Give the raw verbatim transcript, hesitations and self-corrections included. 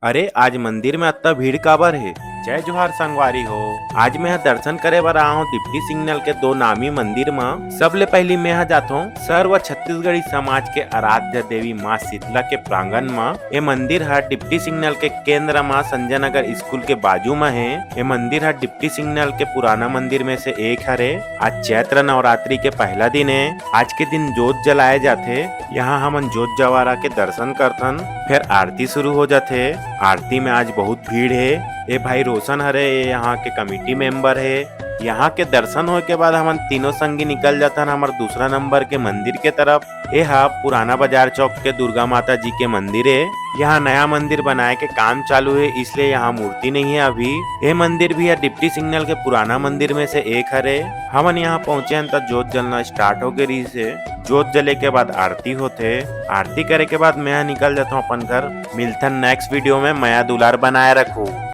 अरे, आज मंदिर में अत्ता भीड़ काबर हे? जय जोहार संगवारी हो। आज मैं ह दर्शन करे बर आया हूँ डिप्टी सिग्नल के दो नामी मंदिर म। सबले पहली मैं ह जाथों सर्व छत्तीसगढ़ी समाज के आराध्य देवी माँ शीतला के प्रांगण म। ए मंदिर ह डिप्टी सिग्नल के केंद्र म संजय नगर स्कूल के बाजू म हे। ए मंदिर ह डिप्टी सिग्नल के पुराना मंदिर में से एक हरे। आज चैत्र नवरात्रि के पहला दिन हे। आज के दिन जोत जलाए जाथे। यहाँ हमन जोत जवारा के दर्शन करथन, फिर आरती शुरू हो जाथे। आरती में आज बहुत भीड़ हे। ए भाई रोशन हरे, ये यहाँ के कमेटी मेंबर हे। यहाँ के दर्शन होए के बाद हमन तीनों संगी निकल जाथन हमर दूसरा नंबर के मंदिर के तरफ। ए हा पुराना बाजार चौक के दुर्गा माता जी के मंदिर हे। यहाँ नया मंदिर बनाए के काम चालू हे, इसलिए यहाँ मूर्ति नहीं है अभी। ए मंदिर भी है डिप्टी सिग्नल के पुराना मंदिर में से एक हरे। हमन यहाँ पहुँचे हन त जोत जलना स्टार्ट हो गे रहिस हे। जोत जले के बाद आरती होथे। आरती करे के बाद मैं निकल जाता हूँ अपन घर। मिलथन नेक्स्ट वीडियो में, मया दुलार बनाए रखू।